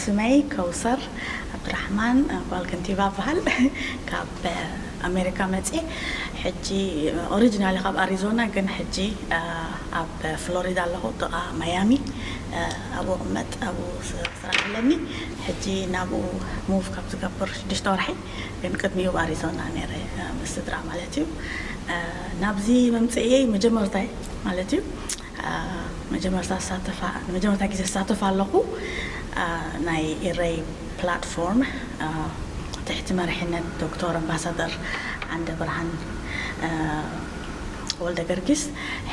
ስመይ ከውሰር ዓብዱራሕማን፣ ጓል ከንቲባ እበሃል። ካብ ኣሜሪካ መፅየ። ሕጂ ኦሪጂናሊ ካብ ኣሪዞና፣ ግን ሕጂ ኣብ ፍሎሪዳ ኣለኹ፣ ጥቓ ማያሚ። ኣብኡ እቕመጥ፣ ኣብኡ ስራሕ ኣለኒ። ሕጂ ናብኡ ሙቭ ካብ ዝገብር ሽዱሽተ ወርሒ፣ ግን ቅድሚኡ ኣብ ኣሪዞና ነይረ፣ ምስ ስድራ ማለት እዩ። ናብዚ መምፅእየይ መጀመርታይ ማለት እዩ። መጀመርታ ዝሳተፋ፣ ንመጀመርታ ግዜ ዝሳተፍ ኣለኹ። ናይ ኢረይ ፕላትፎርም ትሕቲ መሪሕነት ዶክተር ኣምባሳደር ዓንደ ብርሃን ወልደ ገርጊስ።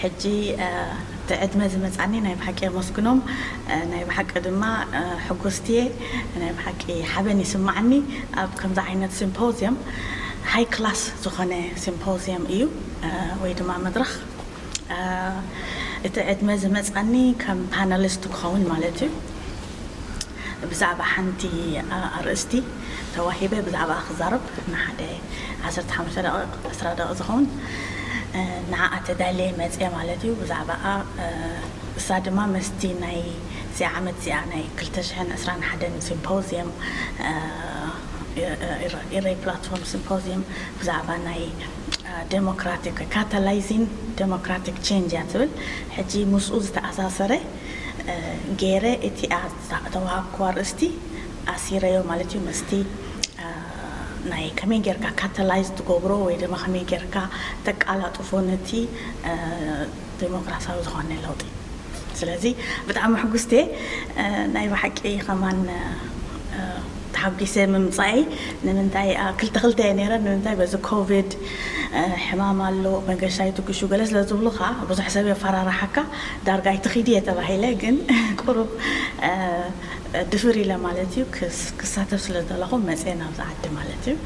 ሕጂ እቲ ዕድመ ዝመፃኒ ናይ ብሓቂ የመስግኖም። ናይ ብሓቂ ድማ ሕጉስቲ እየ። ናይ ብሓቂ ሓበን ይስማዓኒ። ኣብ ከምዚ ዓይነት ሲምፖዚየም፣ ሃይ ክላስ ዝኾነ ሲምፖዚየም እዩ፣ ወይ ድማ መድረኽ። እቲ ዕድመ ዝመፃኒ ከም ፓነሊስት ክኸውን ማለት እዩ። ብዛዕባ ሓንቲ ኣርእስቲ ተዋሂበ ብዛዕባ ክዛረብ፣ ንሓደ ዓሰርተ ሓሙሽተ ደቂቕ፣ ዕስራ ደቂቕ ዝኸውን ንዓኣ ተዳልየ መፅየ ማለት እዩ። ብዛዕባኣ እሳ ድማ መስቲ ናይ እዚኣ ዓመት እዚኣ ናይ ክልተ ሽሕን ዕስራን ሓደን ሲምፖዚየም፣ ኢረይ ፕላትፎርም ሲምፖዚየም፣ ብዛዕባ ናይ ዴሞክራቲክ፣ ካታላይዚን ዴሞክራቲክ ቼንጅ እያ ትብል። ሕጂ ምስኡ ዝተኣሳሰረ ገይረ እቲኣ ተዋሃብኩ ኣርእስቲ ኣሲረዮ ማለት እዩ። ምስቲ ናይ ከመይ ጌርካ ካታላይዝ ትገብሮ ወይ ድማ ከመይ ጌርካ ተቃላጥፎ ነቲ ዴሞክራሲያዊ ዝኾነ ለውጢ። ስለዚ ብጣዕሚ ሕጉስቲ እየ። ናይ ብሓቂ ከማን ተሓጒሰ ምምፃእይ። ንምንታይ ክልተ ክልተ እየ ነይረ፣ ንምንታይ በዚ ኮቪድ ሕማም ኣሎ፣ መገሻ ይትጉሹ ገለ ስለ ዝብሉኻ ብዙሕ ሰብ የፈራርሓካ፣ ዳርጋ ኣይትኺዲ እየ ተባሂለ። ግን ቁሩብ ድፍር ኢለ ማለት እዩ ክሳተፍ ስለ ዝደለኹ መፅየ ናብዚ ዓዲ ማለት እዩ።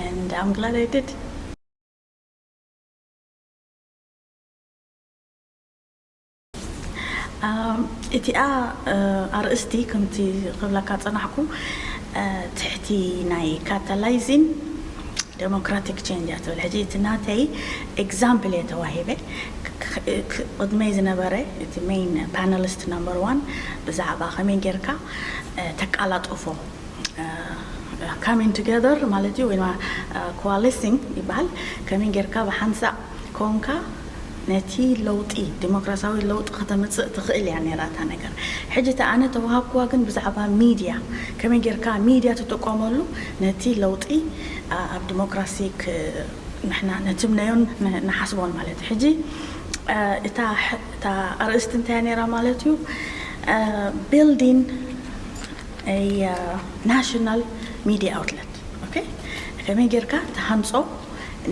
And I'm glad I did። እቲኣ ኣርእስቲ ከምቲ ክብለካ ጸናሕኩ ትሕቲ ናይ ካታላይዚን ዴሞክራቲክ ቼንጅ እያ ትብል። ሕጂ እቲ ናተይ ኤግዛምፕል እየ ተዋሂበ። ቅድመይ ዝነበረ እቲ ሜይን ፓነሊስት ነምበር ዋን ብዛዕባ ከመይ ጌርካ ተቃላጥፎ coming together ማለት እዩ፣ ወይ ኮሊሲንግ ይበሃል። ከመይ ጌርካ ብሓንሳእ ኮንካ ነቲ ለውጢ፣ ዲሞክራሲያዊ ለውጢ ከተምፅእ ትኽእል እያ ነይራ እታ ነገር። ሕጂ እታ ኣነ ተዋሃብኩዋ ግን ብዛዕባ ሚድያ፣ ከመይ ጌርካ ሚድያ ትጥቀመሉ ነቲ ለውጢ ኣብ ዲሞክራሲ ንሕና ነትምነዮን ንሓስቦን ማለት እዩ። ሕጂ እታ ኣርእስቲ እንታይ ነይራ ማለት እዩ? ቢልዲንግ ናሽናል ሚድያ ኣውትለት። ኦኬ፣ ከመይ ጌርካ ተሃንጾ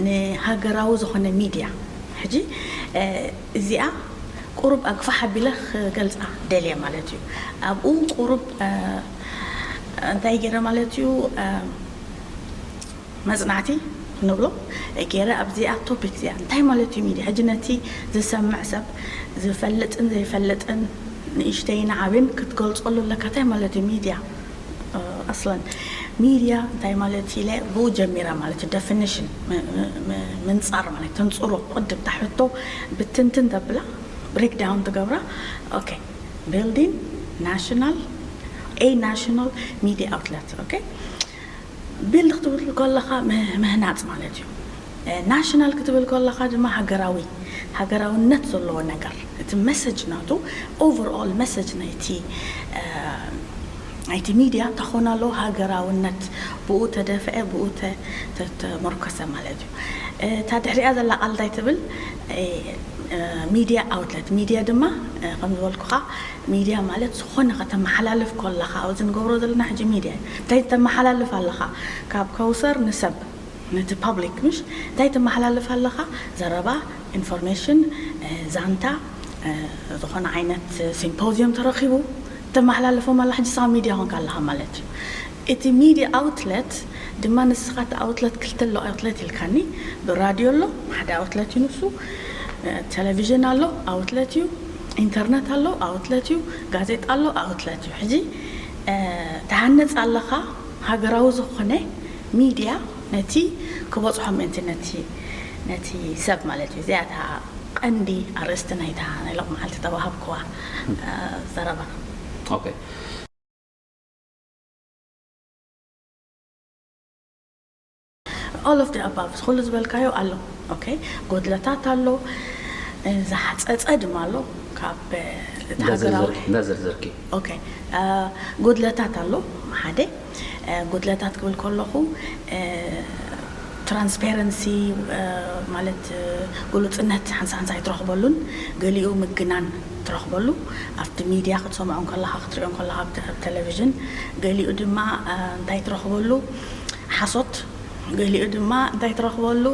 ንሃገራዊ ዝኾነ ሚድያ። ሕጂ እዚኣ ቁሩብ ኣግፋሕ ኣቢለ ክገልፃ ደልየ ማለት እዩ። ኣብኡ ቁሩብ እንታይ ገይረ ማለት እዩ፣ መፅናዕቲ ንብሎ ገይረ ኣብዚኣ ቶፒክ እዚኣ እንታይ ማለት እዩ ሚድያ? ሕጂ ነቲ ዝሰምዕ ሰብ ዝፈልጥን ዘይፈልጥን ንእሽተይን ዓብን ክትገልፀሉ ኣለካ። እንታይ ማለት እዩ ሚድያ? ኣስለን ሚድያ እንታይ ማለት ኢለ ብኡ ጀሚረ ማለት እዩ። ደፊኒሽን ምንፃር ማለት ተንፅሮ ቅድም ታሕቶ ብትንትን ተብላ ብሬክዳውን ትገብራ። ኦኬ፣ ቢልዲንግ ናሽናል ኤ ናሽናል ሚድያ ኣውትለት። ኦኬ፣ ቢልድ ክትብል ከለኻ ምህናፅ ማለት እዩ። ናሽናል ክትብል ከለኻ ድማ ሃገራዊ፣ ሃገራውነት ዘለዎ ነገር፣ እቲ መሰጅ ናቱ፣ ኦቨርኦል መሰጅ ናይቲ ናይቲ ሚድያ ተኾናሎ ሃገራውነት ብኡ ተደፍዐ ብኡ ተመርኮሰ ማለት እዩ። እታ ድሕሪኣ ዘላ ቃል እንታይ ትብል? ሚድያ ኣውትለት። ሚድያ ድማ ከም ዝበልኩኻ ሚድያ ማለት ዝኾነ ከተመሓላልፍ ከለኻ ኣብዚ ንገብሮ ዘለና ሕጂ ሚድያ እዩ። እንታይ ተመሓላልፍ ኣለኻ? ካብ ከውሰር ንሰብ ነቲ ፓብሊክ ምሽ እንታይ ተመሓላልፍ ኣለኻ? ዘረባ፣ ኢንፎርሜሽን፣ ዛንታ፣ ዝኾነ ዓይነት ሲምፖዚየም ተረኺቡ ተመሓላልፎም ኣላ። ሕጂ ንስኻ ሚድያ ኾንካ ኣለኻ ማለት እዩ። እቲ ሚድያ ኣውትለት ድማ ንስኻ እቲ ኣውትለት ክልተ ኣሎ ኣውትለት ኢልካኒ። ብራድዮ ኣሎ፣ ሓደ ኣውትለት እዩ ንሱ፣ ቴሌቪዥን ኣሎ፣ ኣውትለት እዩ፣ ኢንተርነት ኣሎ፣ ኣውትለት እዩ፣ ጋዜጣ ኣሎ፣ ኣውትለት እዩ። ሕጂ ትሃንጽ ኣለኻ ሃገራዊ ዝኾነ ሚድያ ነቲ ክበጽሖ ምእንቲ ነቲ ነቲ ሰብ ማለት እዩ። እዚኣ እታ ቀንዲ ኣርእስቲ ናይታ ናይ ሎቕ መዓልቲ ተዋሃብክዋ ዘረባ። ኦኬ። All of the above፣ ኩሉ ዝበልካዮ ኣሎ። ኦኬ፣ ጎድለታት ኣሎ፣ ዝሓፀፀ ድማ ኣሎ። ካብ እቲ ሃገራዊ እንዳዘርዘርኪ ኦኬ፣ ጎድለታት ኣሎ። ሓደ ጎድለታት ክብል ከለኹ ትራንስፓረንሲ ማለት ግሉፅነት ሓንሳ ሓንሳ ኣይትረኽበሉን። ገሊኡ ምግናን ትረኽበሉ ኣብቲ ሚድያ ክትሰምዖ ከለኻ ክትሪኦ ከለኻ ኣብ ቴሌቪዥን። ገሊኡ ድማ እንታይ ትረኽበሉ ሓሶት። ገሊኡ ድማ እንታይ ትረኽበሉ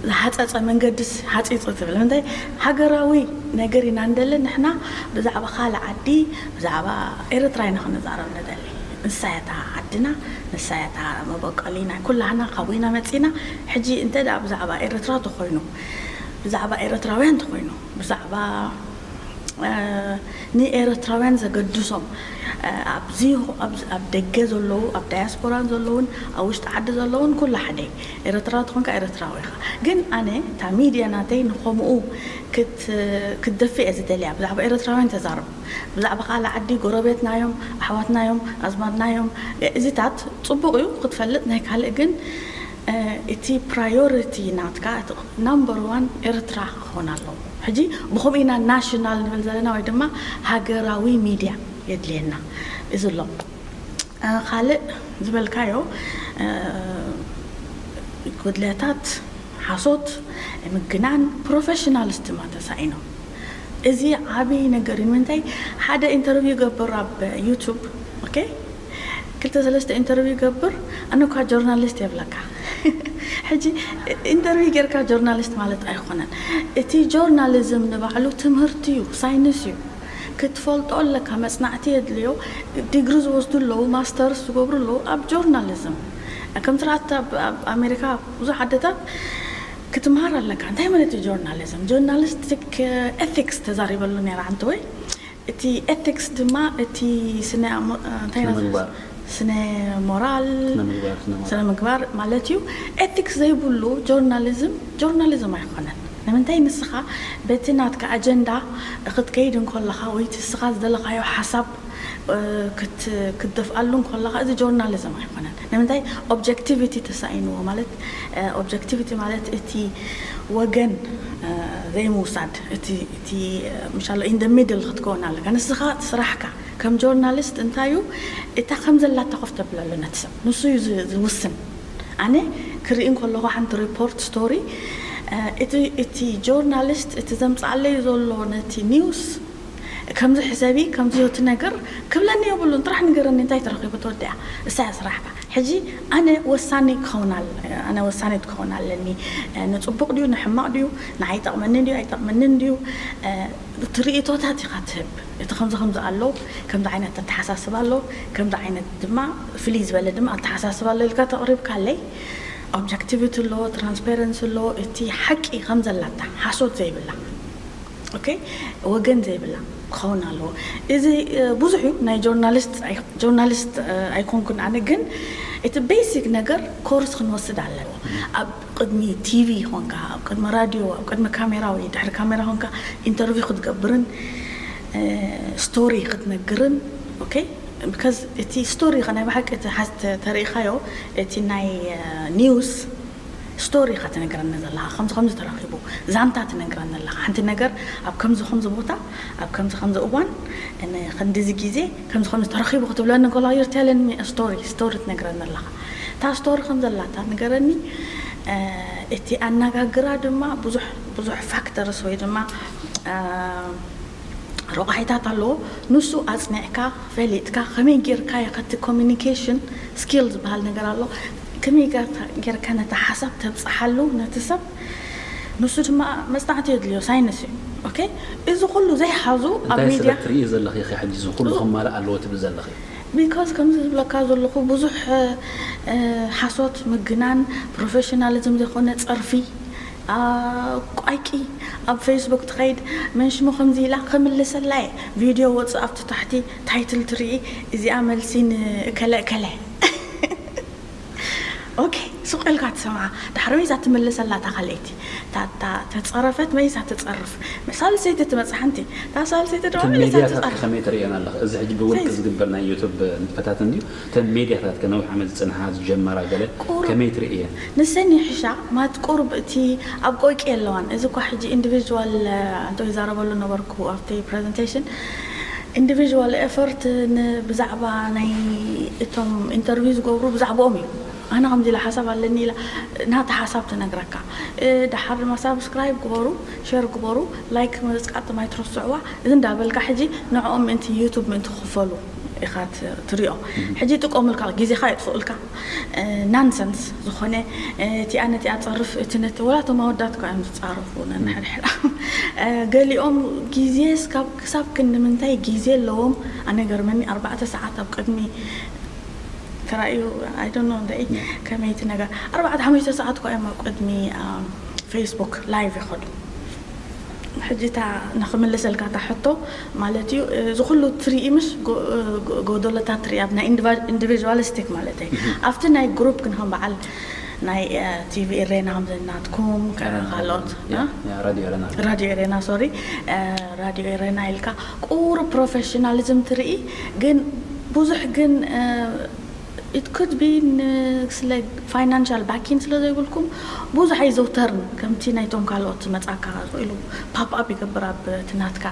ዝሓፀፀ መንገድስ ሓፂፁ ትብል። ምንታይ ሃገራዊ ነገር ኢና ንደሊ ንሕና። ብዛዕባ ካልእ ዓዲ ብዛዕባ ኤርትራ ኢና ክንዛረብ ንደሊ። ንሳ እያ እታ ዓድና፣ ንሳ እያ እታ መበቆሊ ናይ ኩላህና፣ ካብኡ ኢና መፂና። ሕጂ እንተ ደኣ ብዛዕባ ኤርትራ ተኾይኑ፣ ብዛዕባ ኤርትራውያን ተኾይኑ፣ ብዛዕባ ንኤርትራውያን ዘገድሶም ኣብዚ ኣብ ደገ ዘለዉ ኣብ ዳያስፖራን ዘለዉን ኣብ ውሽጢ ዓዲ ዘለዉን ኩሉ ሓደ ኤርትራ ትኾንካ ኤርትራዊ ኢኻ። ግን ኣነ እታ ሚድያ ናተይ ንኸምኡ ክትደፍእ እየ ዝደልያ። ብዛዕባ ኤርትራውያን ተዛርብ፣ ብዛዕባ ካልእ ዓዲ ጎረቤትናዮም ኣሕዋትናዮም ኣዝማድናዮም እዚታት ጽቡቕ እዩ ክትፈልጥ ናይ ካልእ ግን እቲ ፕራዮሪቲ ናትካ እቲ ናምበር ዋን ኤርትራ ክኾን ኣለዎ። ሕጂ ብኸምኡ ኢና ናሽናል ንብል ዘለና ወይ ድማ ሃገራዊ ሚድያ የድልየና። እዚ ኣሎ ካልእ ዝበልካዮ ጉድለታት ሓሶት ምግናን ፕሮፌሽናልስ ድማ ተሳኢኖም። እዚ ዓብዪ ነገር እዩ። ንምንታይ ሓደ ኢንተርቪው ይገብር ኣብ ዩቱብ ኦኬ ክልተ ሰለስተ ኢንተርቪው ይገብር ኣነ እኳ ጆርናሊስት የብለካ። ሕጂ ኢንተርቪው ጌርካ ጆርናሊስት ማለት ኣይኮነን። እቲ ጆርናሊዝም ንባዕሉ ትምህርቲ እዩ፣ ሳይንስ እዩ። ክትፈልጦ ኣለካ፣ መጽናዕቲ የድልዮ። ዲግሪ ዝወስዱ ኣለዉ፣ ማስተርስ ዝገብሩ ኣለዉ ኣብ ጆርናሊዝም። ከም ትርኣት ኣብ ኣሜሪካ ብዙሕ ዓድታት ክትምሃር ኣለካ። እንታይ ማለት እዩ ጆርናሊዝም? ጆርናሊስቲክ ኤቲክስ ተዛሪበሉ ነይራ ሓንቲ ወይ እቲ ኤቲክስ ድማ እቲ ስነ እንታይ ስነ ሞራል ስነ ምግባር ማለት እዩ። ኤቲክስ ዘይብሉ ጆርናሊዝም ጆርናሊዝም ኣይኮነን። ንምንታይ ንስኻ በቲ ናትካ ኣጀንዳ ክትከይድ እንከለኻ ወይ እቲ ንስኻ ዝደለኻዮ ሓሳብ ክትደፍኣሉ እንከለኻ እዚ ጆርናሊዝም ኣይኮነን። ንምንታይ ኦብጀክቲቪቲ ተሳኢንዎ ማለት ኦብጀክቲቪቲ ማለት እቲ ወገን ዘይምውሳድ እቲ ምሻሎ ኢን ሚድል ክትከውን ኣለካ። ንስኻ ስራሕካ ከም ጆርናሊስት እንታይ እዩ እታ ከም ዘላታ ኮፍ ተብለሉ ነቲ ሰብ ንሱ እዩ ዝውስን። ኣነ ክርኢ እንከለኹ ሓንቲ ሪፖርት ስቶሪ እቲ ጆርናሊስት እቲ ዘምፅኣለይ ዘሎ ነቲ ኒውስ ከምዚ ሕሰቢ ከምዚ እቲ ነገር ክብለኒ የብሉን። ጥራሕ ንገረኒ እንታይ ተረኺቡ ተወዲኣ እሳ እያ ስራሕካ። ሕጂ ኣነ ወሳኒ ክኸውን ኣነ ወሳኒት ክኸውን ኣለኒ። ንፅቡቕ ድዩ ንሕማቕ ድዩ ንዓይ ጠቕመኒ ድዩ ኣይጠቕመንን ድዩ ትርኢቶታት ኢኻ ትህብ። እቲ ከምዚ ከምዚ ኣሎ፣ ከምዚ ዓይነት ኣተሓሳስባ ኣሎ፣ ከምዚ ዓይነት ድማ ፍልይ ዝበለ ድማ ኣተሓሳስባ ኣሎ ኢልካ ተቕሪብካለይ ኦብጀክቲቪቲ ኣሎ፣ ትራንስፓረንሲ ኣሎ፣ እቲ ሓቂ ከም ዘላታ ሓሶት ዘይብላ ኦኬ ወገን ዘይብላ ክኸውን ኣለዎ። እዚ ብዙሕ እዩ ናይ ጆርናሊስት ጆርናሊስት ኣይኮንኩን ኣነ ግን እቲ ቤሲክ ነገር ኮርስ ክንወስድ ኣለዎ። ኣብ ቅድሚ ቲቪ ኾንካ ኣብ ቅድሚ ራድዮ ኣብ ቅድሚ ካሜራ ወይ ድሕሪ ካሜራ ኾንካ ኢንተርቪው ክትገብርን ስቶሪ ክትነግርን ኦኬ because እቲ ስቶሪ ኸ ናይ ብሓቂ እቲ ሓዝ ተሪኢኻዮ እቲ ናይ ኒውስ ስቶሪ ኢኻ ትነግረኒ ዘለኻ ከምዚ ከምዚ ተረኺቡ ዛንታ ትነግረኒ ኣለኻ ሓንቲ ነገር ኣብ ከምዚ ከምዚ ቦታ ኣብ ከምዚ ከምዚ እዋን ክንዲዚ ግዜ ከምዚ ከምዚ ተረኺቡ ክትብለኒ እንከላ you're telling me a story ስቶሪ ትነግረኒ ኣለኻ እታ ስቶሪ ከም ዘላታ ንገረኒ እቲ ኣነጋግራ ድማ ብዙሕ ብዙሕ ፋክተርስ ወይ ድማ ረቋሒታት ኣለዎ ንሱ ኣፅኒዕካ ፈሊጥካ ከመይ ጌርካ ኢኻ እቲ ኮሚኒኬሽን ስኪል ዝበሃል ነገር ኣሎ ከመይ ጌርካ ነታ ሓሳብ ተብፅሓሉ ነቲ ሰብ? ንሱ ድማ መፅናዕቲ የድልዮ፣ ሳይንስ እዩ። ኦኬ፣ እዚ ኩሉ ዘይሓዙ ኣብ እንታይ ስለ ሚድያ ትርኢ ዘለኺ ኢኺ ሕጂ እዚ ኩሉ ክማላእ ኣለዎ ትብሊ ዘለኺ? ቢካዝ ከምዚ ዝብለካ ዘለኹ ብዙሕ ሓሶት፣ ምግናን፣ ፕሮፌሽናሊዝም ዘይኮነ ፀርፊ፣ ቋይቂ። ኣብ ፌስቡክ ትኸይድ፣ መን ሽሙ ከምዚ ኢላ ክምልሰላ እየ። ቪድዮ ወፅእ ኣብቲ ታሕቲ ታይትል ትርኢ፣ እዚኣ መልሲ ንእከለ እከለ። ኦኬ፣ ስቕ ኢልካ ትሰምዓ። ዳሕሪ መይሳ ትምልሰላ እታ ካልኣይቲ። እታ ተፀረፈት መይሳ ትፀርፍ። ሳልሰይቲ ትመፅእ ሓንቲ። እታ ሳልሰይቲ ድማ መይሳ ትፀርፍ። ከመይ ትርእየን ኣለኻ? እዚ ሕጂ ብውልቂ ዝግበር ናይ ዩቱብ ንጥፈታት እንድዩ። እተን ሜድያታት ከነዊሕ ዓመት ዝፅንሓ ዝጀመራ ገለ ከመይ ትርእየን? ንሰን ይሕሻ። ማት ቁርብ እቲ ኣብ ቆይቂ የለዋን። እዚ እኳ ሕጂ ኢንዲቪዥዋል፣ ኣንተ ይዛረበሉ ነበርኩ ኣብቲ ፕሬዘንቴሽን፣ ኢንዲቪዥዋል ኤፈርት ብዛዕባ ናይ እቶም ኢንተርቪው ዝገብሩ ብዛዕባኦም እዩ። ኣነ ከምዚ ኢላ ሓሳብ ኣለኒ ኢላ ናታ ሓሳብ ትነግረካ። ደሓር ድማ ሳብስክራይብ ግበሩ፣ ሸር ግበሩ፣ ላይክ መዝቃጥ ማይ ትረስዕዋ። እዚ እንዳበልካ ሕጂ ንዕኦም ምእንቲ ዩቱብ ምእንቲ ክኽፈሉ ኢኻ ትሪኦ። ሕጂ ይጥቀሙልካ፣ ግዜኻ የጥፍኡልካ። ናንሰንስ ዝኾነ እቲኣ ነቲኣ ጸርፍ፣ እቲ ነቲ ወላ እቶም ኣወዳት እኳ እዮም ዝጻረፉ ነንሕድሕዶም። ገሊኦም ግዜ ክሳብ ክንዲ ምንታይ ግዜ ኣለዎም? ኣነ ገርመኒ ኣርባዕተ ሰዓት ኣብ ቅድሚ ተራእዩ። I don't know እንታይ ከመይ እቲ ነገር። ኣርባዕተ ሓሙሽተ ሰዓት እኳ እዮም ኣብ ቅድሚ ፌስቡክ ላይቭ ይኸዱ። ሕጂ እታ ንኽምልሰልካ እታ ሕቶ ማለት እዩ፣ እዚ ኩሉ ትርኢ ምሽ ጎ-፣ ጎ-፣ ጎደሎታት ትርኢ ኣብ ናይ ኢንዲቫ-፣ ኢንዲቪዥዋሊስቲክ ማለት እዩ። ኣብቲ ናይ ግሩፕ ግን ከም በዓል ናይ ቲቪ ኤሬና ከም ዘናትኩም ካልኦት ራዲዮ ኤሬና፣ ሶሪ፣ ራዲዮ ኤሬና ኢልካ ቁሩብ ፕሮፌሽናሊዝም ትርኢ። ግን ብዙሕ ግን it could be ስለ ፋይናንሻል ባኪን ስለ ዘይብልኩም ብዙሕ ኣይዘውተርን። ከምቲ ናይቶም ካልኦት መጻካ ዝኽእሉ ፓፕ ኣፕ ይገብር ኣብ እቲ ናትካ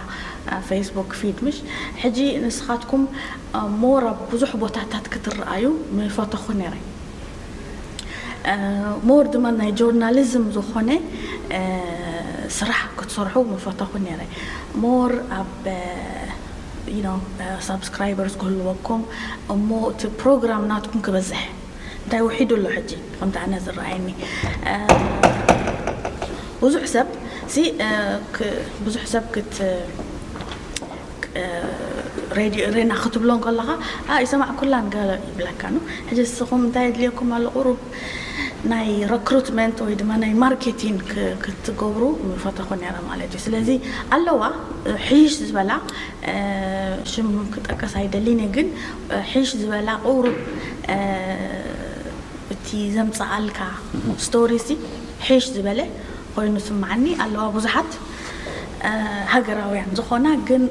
ፌስቡክ ፊድ ምሽ። ሕጂ ንስኻትኩም ሞር ኣብ ብዙሕ ቦታታት ክትረኣዩ ምፈተኹ ነይረ። ሞር ድማ ናይ ጆርናሊዝም ዝኾነ ስራሕ ክትሰርሑ ምፈተኹ ነይረ። ሞር ኣብ ሳብስክራይበርስ ክህልወኩም እሞ እቲ ፕሮግራም ናትኩም ክበዝሕ። እንታይ ውሒዱ ኣሎ ሕጂ ከምቲ ኣነ ዝረኣየኒ? ብዙሕ ሰብ ሲ ብዙሕ ሰብ ክት ሬና ክትብሎ ከለኻ ይሰማዕ ኩላን ገለ ይብለካ ነው። ሕጂ ንስኹም እንታይ የድልየኩም ኣሎ? ቁሩብ ናይ ረክሩትመንት ወይ ድማ ናይ ማርኬቲንግ ክትገብሩ ፈተኹ ነረ ማለት እዩ። ስለዚ ኣለዋ ሕይሽ ዝበላ ሽም ክጠቀስ ኣይደሊን እየ፣ ግን ሕይሽ ዝበላ ቁሩብ እቲ ዘምፀኣልካ ስቶሪ ሲ ሕይሽ ዝበለ ኮይኑ ስማዓኒ ኣለዋ። ብዙሓት ሃገራውያን ዝኾና ግን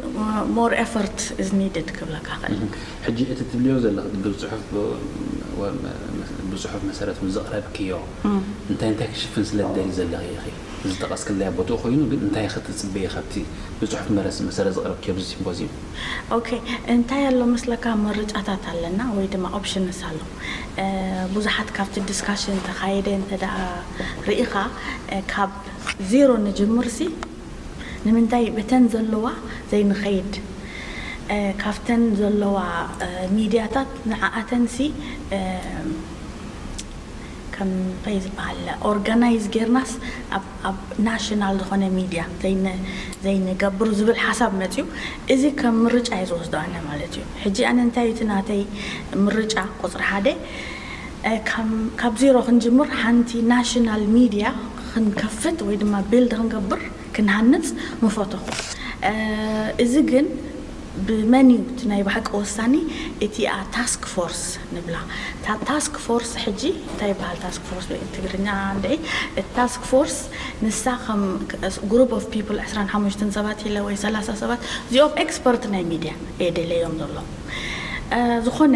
more effort is needed ክብለካ ኽእል። ሕጂ እቲ ትብልዮ ዘለኽ ብፅሑፍ ብፅሑፍ መሰረት ምስ ዘቕረብክዮ እንታይ እንታይ ክሽፍን ስለ ትደሊ ዘለኺ ኢኺ? ዝጠቐስክለያ ቦትኡ ኮይኑ ግን እንታይ ክትፅበየ ካብቲ ብፅሑፍ መሰረት ዘቕረብክዮ ኣብዚ ሲምፖዚየም? ኦኬ፣ እንታይ ኣሎ መስለካ? ምርጫታት ኣለና ወይ ድማ ኦፕሽንስ ኣሎ። ብዙሓት ካብቲ ዲስካሽን ተኻየደ እንተ ደኣ ርኢኻ ካብ ዜሮ ንጅምር ሲ ንምንታይ በተን ዘለዋ ዘይንኸይድ? ካብተን ዘለዋ ሚድያታት ንዓኣተን ሲ ከም እንታይ ዝበሃል ኦርጋናይዝ ጌርናስ ኣብ ናሽናል ዝኾነ ሚድያ ዘይንገብሩ ዝብል ሓሳብ መፅዩ። እዚ ከም ምርጫ እየ ዝወስዶ ኣነ ማለት እዩ። ሕጂ ኣነ እንታይ እቲ ናተይ ምርጫ ቁፅሪ ሓደ ካብ ዜሮ ክንጅምር ሓንቲ ናሽናል ሚድያ ክንከፍት ወይ ድማ ቢልድ ክንገብር ክንሃንፅ ምፈተኹ። እዚ ግን ብመን እዩ እቲ ናይ ብሓቂ ወሳኒ? እቲኣ ታስክ ፎርስ ንብላ። እታ ታስክ ፎርስ ሕጂ እንታይ ይበሃል? ታስክ ፎርስ ወይ ትግርኛ እንድዒ፣ እቲ ታስክ ፎርስ ንሳ ከም ግሩፕ ኦፍ ፒፕል ዕስራን ሓሙሽተን ሰባት ኢለ ወይ ሰላሳ ሰባት እዚኦም ኤክስፐርት ናይ ሚድያ እየ ደለዮም ዘሎ። ዝኾነ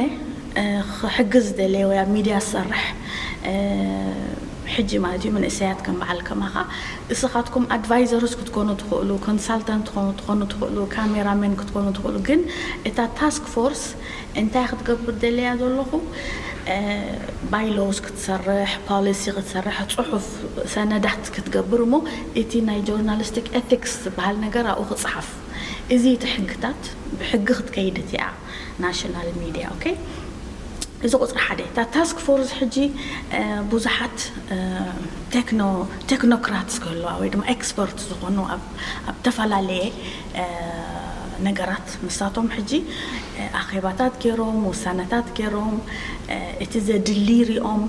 ክሕግዝ ደለየ ወይ ኣብ ሚድያ ዝሰርሕ ሕጂ ማለት እዩ መንእሰያት ከም በዓል ከማኻ እስኻትኩም ኣድቫይዘርስ ክትኮኑ ትኽእሉ፣ ኮንሳልታንት ትኾኑ ትኾኑ ትኽእሉ፣ ካሜራመን ክትኮኑ ትኽእሉ። ግን እታ ታስክ ፎርስ እንታይ ክትገብር ደለያ ዘለኹ? ባይሎውስ ክትሰርሕ፣ ፖሊሲ ክትሰርሕ፣ ፅሑፍ ሰነዳት ክትገብር እሞ እቲ ናይ ጆርናሊስቲክ ኤቲክስ ዝበሃል ነገር ኣብኡ ክፅሓፍ። እዚ እቲ ሕግታት ብሕጊ ክትከይድ እቲኣ ናሽናል ሚድያ። ኦኬ፣ እዚ ቁፅሪ ሓደ። እታ ታስክ ፎርስ ሕጂ ብዙሓት ቴክኖክራትስ ክህልዋ ወይ ድማ ኤክስፐርት ዝኾኑ ኣብ ዝተፈላለየ ነገራት፣ ንሳቶም ሕጂ ኣኼባታት ገይሮም፣ ውሳነታት ገይሮም፣ እቲ ዘድሊ ሪኦም፣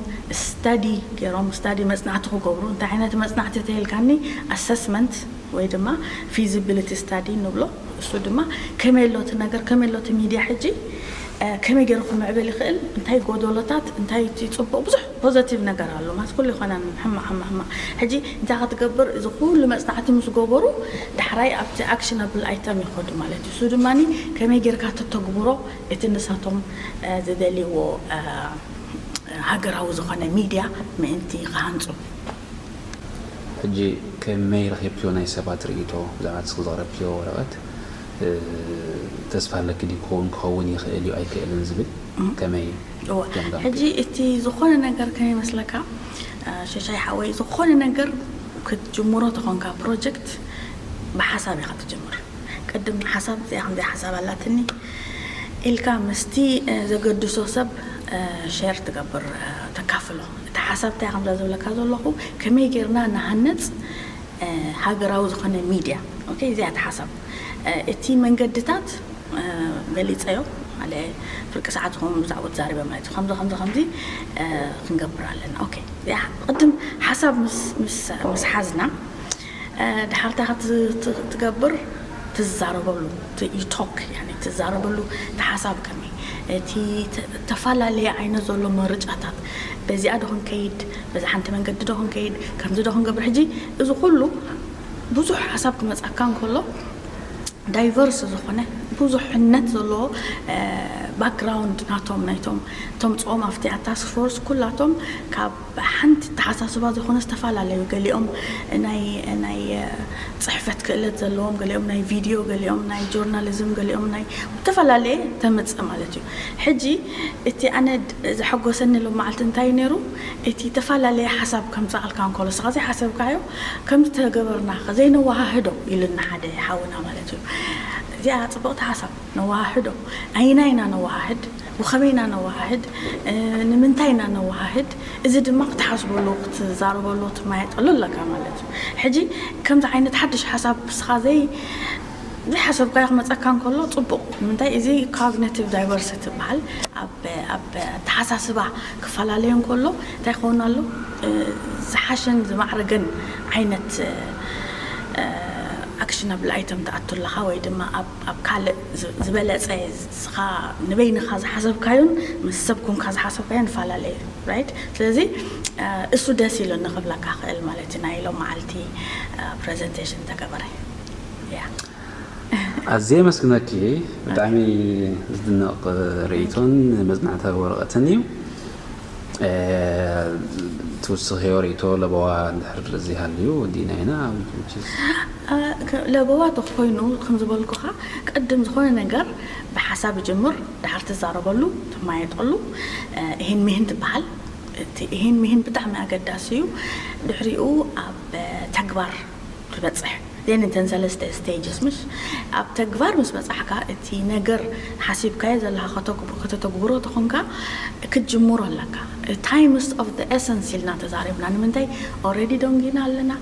ስታዲ ገይሮም፣ ስታዲ መፅናዕቲ ክገብሩ። እንታይ ዓይነት መፅናዕቲ ተይልካኒ፣ ኣሰስመንት ወይ ድማ ፊዚቢሊቲ ስታዲ ንብሎ። እሱ ድማ ከመይ ኣሎ እቲ ነገር፣ ከመይ ኣሎ እቲ ሚድያ ሕጂ፣ ከመይ ገይሩ ክምዕብል ይኽእል፣ እንታይ ጎደሎታት፣ እንታይ እቲ ፅቡቕ፣ ብዙሕ ፖዘቲቭ ነገር ኣሎ ማለት ኩሉ ይኾነ ሕማቕ ሕማቕ ሕማቕ። ሕጂ እንታይ ክትገብር፣ እዚ ኩሉ መፅናዕቲ ምስ ገበሩ ዳሕራይ ኣብቲ ኣክሽነብል ኣይተም ይኸዱ ማለት እዩ። እሱ ድማ ከመይ ጌርካ ተተግብሮ እቲ ንሳቶም ዝደልይዎ ሃገራዊ ዝኾነ ሚድያ ምእንቲ ክሃንፁ። ሕጂ ከመይ ረኺብክዮ ናይ ሰባት ርእይቶ ብዛዕባ እቲ ዘቕረብክዮ ወረቐት? ተስፋ ኣለኪ ድዩ ክኸውን ክኸውን ይኽእል እዩ ኣይክእልን ዝብል ከመይ እወ። ሕጂ እቲ ዝኾነ ነገር ከመይ መስለካ ሽሻይ ሓወይ፣ ዝኾነ ነገር ክትጅምሮ ተኾንካ ፕሮጀክት ብሓሳብ ኢኻ ትጅምር። ቅድም ሓሳብ እዚኣ ከምዚኣ ሓሳብ ኣላትኒ ኢልካ ምስቲ ዘገድሶ ሰብ ሸር ትገብር፣ ተካፍሎ። እቲ ሓሳብ እንታይ ከምዛ ዝብለካ ዘለኹ፣ ከመይ ጌርና ንሃነፅ ሃገራዊ ዝኾነ ሚድያ። ኦኬ፣ እዚኣ እቲ ሓሳብ። እቲ መንገድታት ገሊፀዮ፣ ኣለ ፍርቂ ሰዓት ዝኾኑ ብዛዕባ ተዛሪበ ማለት እዩ። ከምዚ ከምዚ ከምዚ ክንገብር ኣለና። ኦኬ፣ እዚኣ ቅድም ሓሳብ ምስ ሓዝና ድሓር እንታይ ትገብር፣ ትዛረበሉ፣ ዩ ቶክ፣ ትዛረበሉ። እቲ ሓሳብ ከመይ፣ እቲ ተፈላለየ ዓይነት ዘሎ መርጫታት፣ በዚኣ ዶ ክንከይድ፣ በዚ ሓንቲ መንገዲ ዶ ክንከይድ፣ ከምዚ ዶ ክንገብር። ሕጂ እዚ ኩሉ ብዙሕ ሓሳብ ክመፃካ እንከሎ ዳይቨርስ ዝኾነ ብዙሕነት ዘለዎ ባክግራውንድ ናቶም ናይቶም ተምፅኦም ኣብቲ ታስክ ፎርስ ኩላቶም ካብ ሓንቲ ተሓሳስባ ዝኾነ ዝተፈላለዩ፣ ገሊኦም ናይ ናይ ፅሕፈት ክእለት ዘለዎም፣ ገሊኦም ናይ ቪድዮ፣ ገሊኦም ናይ ጆርናሊዝም፣ ገሊኦም ናይ ዝተፈላለየ ተምፅእ ማለት እዩ። ሕጂ እቲ ኣነ ዘሐጎሰኒ ሎም መዓልቲ እንታይ ነይሩ፣ እቲ ተፈላለየ ሓሳብ ከምፃኣልካ እንከሎ ንስኻ ዘይሓሰብካዮ ከምዚ ተገበርና ዘይነወሃህዶ ኢሉና ሓደ ሓውና ማለት እዩ። እዚኣ ፅብቕቲ ሓሳብ፣ ነወሃህዶ። ኣይና ኢና ነወሃህድ፣ ብኸመይ ኢና ነወሃህድ፣ ንምንታይ ኢና ነወሃህድ፣ እዚ ድማ ክትሓስበሉ ክትዛረበሉ ትማየጠሉ ኣለካ ማለት እዩ። ሕጂ ከምዚ ዓይነት ሓድሽ ሓሳብ ንስኻ ዘይ ዘይሓሰብካዮ ክመፀካ እንከሎ ፅቡቕ። ንምንታይ፣ እዚ ኮግኒቲቭ ዳይቨርሲቲ ይበሃል። ኣብ ኣብ ኣተሓሳስባ ክፈላለዮ እንከሎ እንታይ ክኸውን ኣሎ፣ ዝሓሸን ዝማዕረገን ዓይነት ኣክሽነብል ኣይተም ትኣቱ ኣለኻ፣ ወይ ድማ ኣብ ካልእ ዝበለፀ ንስኻ ንበይንኻ ዝሓሰብካዮን ምስ ሰብ ኩንካ ዝሓሰብካዮን ይፈላለ እዩ። ራይት። ስለዚ እሱ ደስ ኢሉ ንክብለካ ክእል ማለት እዩ። ናይ ሎም መዓልቲ ፕሬዘንቴሽን ተገበረ። ኣዝየ የመስግነኪ። ብጣዕሚ ዝድነቕ ርእይቶን መጽናዕታዊ ወረቐትን እዩ። ትውስኽዮ ርእይቶ ለበዋ እንድሕር ዘይሃልዩ ወዲእና ኢና። ለበዋ ተኮይኑ ከም ዝበልኩኻ ቅድም ዝኾነ ነገር ብሓሳብ ይጅምር፣ ድሓር ትዛረበሉ፣ ትማየጠሉ። ይህን ሚህን ትበሃል። እቲ ይህን ሚህን ብጣዕሚ ኣገዳሲ እዩ። ድሕሪኡ ኣብ ተግባር ትበፅሕ። ዜን እንተን ሰለስተ ስቴጅስ ምሽ ኣብ ተግባር ምስ በፃሕካ እቲ ነገር ሓሲብካዮ ዘለካ ከተተግብሮ ተኾንካ ክትጅምሮ ኣለካ። ታይምስ ኦፍ ኤሰንስ ኢልና ተዛሪብና። ንምንታይ? ኦረዲ ደንጊና ኣለና።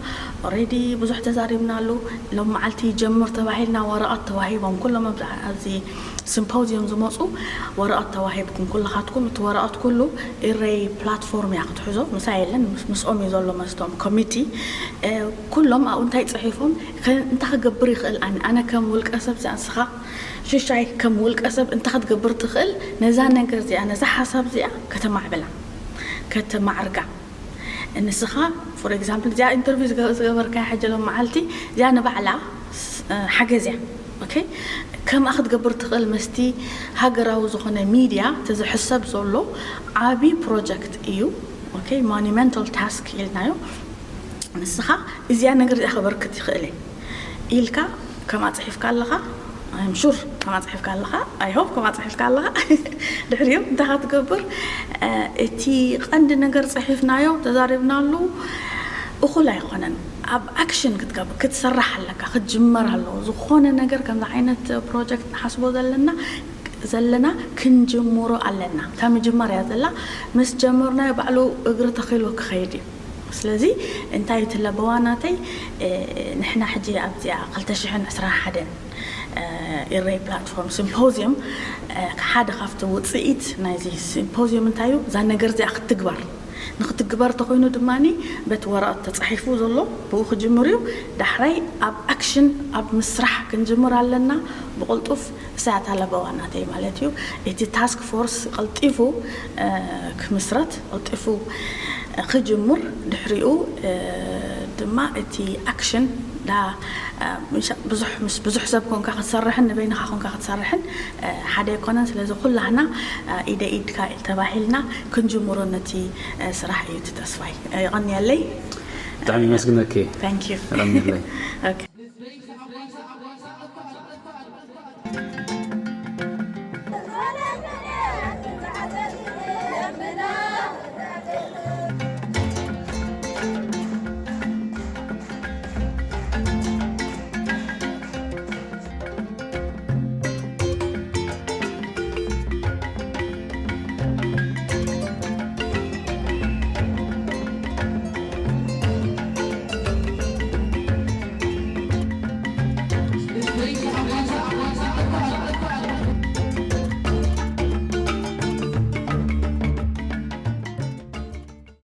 ኦረዲ ብዙሕ ተዛሪብና ኣሉ። ሎም መዓልቲ ይጀምር ተባሂልና ወረቐት ተዋሂቦም ኩሎም ኣብዚ ሲምፖዚየም ዝመፁ ወረቐት ተዋሂብኩም ኩልኻትኩም። እቲ ወረቐት ኩሉ ኢረይ ፕላትፎርም እያ ክትሕዞ። ምሳ የለን፣ ምስኦም እዩ ዘሎ መስቶም ኮሚቲ። ኩሎም ኣብኡ እንታይ ፅሒፎም፣ እንታይ ክገብር ይኽእል? ኣነ ከም ውልቀ ሰብ እዚኣ ንስኻ ሽሻይ ከም ውልቀ ሰብ እንታይ ክትገብር ትኽእል? ነዛ ነገር እዚኣ፣ ነዛ ሓሳብ እዚኣ ከተማዕብላ፣ ከተማዕርጋ። ንስኻ ፎር ኤግዛምፕል እዚኣ ኢንተርቪው ዝገበርካያ ሕጂ ሎም መዓልቲ እዚኣ ንባዕላ ሓገዝ እያ። ኦኬ፣ ከምኣ ክትገብር ትኽእል መስቲ ሃገራዊ ዝኾነ ሚድያ ተዝሕሰብ ዘሎ ዓቢ ፕሮጀክት እዩ። ኦኬ፣ ሞኒመንታል ታስክ ኢልናዮ። ንስኻ እዚኣ ነገር እዚኣ ከበርክት ይኽእል እየ ኢልካ ከምኣ ፅሒፍካ ኣለኻ። ኣም ሹር ከምኣ ፅሒፍካ ኣለኻ። ኣይ ሆፕ ከምኣ ፅሒፍካ ኣለኻ። ድሕሪኡ እንታይ ትገብር? እቲ ቀንዲ ነገር ፅሒፍናዮ፣ ተዛሪብናሉ፣ እኹል ኣይኮነን። ኣብ ኣክሽን ክትገብር ክትሰርሕ ኣለካ። ክትጅመር ኣለዎ። ዝኾነ ነገር ከምዚ ዓይነት ፕሮጀክት ንሓስቦ ዘለና ዘለና ክንጅምሮ ኣለና። እታ ምጅማር እያ ዘላ። ምስ ጀመርናዮ ባዕሉ እግሪ ተኺሉ ክኸይድ እዩ። ስለዚ እንታይ እዩ እቲ ለበዋ ናተይ? ንሕና ሕጂ ኣብዚኣ ክልተ ሽሕን ዕስራን ሓደን ኢሬ ፕላትፎርም ሲምፖዚየም ሓደ ካብቲ ውፅኢት ናይዚ ሲምፖዚየም እንታይ እዩ? እዛ ነገር እዚኣ ክትግባር ንክትግበር ተኮይኑ ድማ በቲ ወረቐት ተፃሒፉ ዘሎ ብኡ ክጅምር እዩ። ዳሕራይ ኣብ ኣክሽን ኣብ ምስራሕ ክንጅምር ኣለና ብቕልጡፍ። እሳያታ ለበዋ ናተይ ማለት እዩ። እቲ ታስክ ፎርስ ቀልጢፉ ክምስረት ቀልጢፉ ክጅምር ድሕሪኡ ድማ እቲ ኣክሽን ዳ ብዙሕ ምስ ብዙሕ ሰብ ኮንካ ክትሰርሕን ንበይንኻ ኮንካ ክትሰርሕን ሓደ ኣይኮነን። ስለዚ ኩላህና ኢደ ኢድካ ተባሂልና ክንጅምሮ ነቲ ስራሕ እዩ እቲ ተስፋይ። ይቐንየለይ። ብጣዕሚ ይመስግነኪ። Thank you። ረሚለይ። Okay።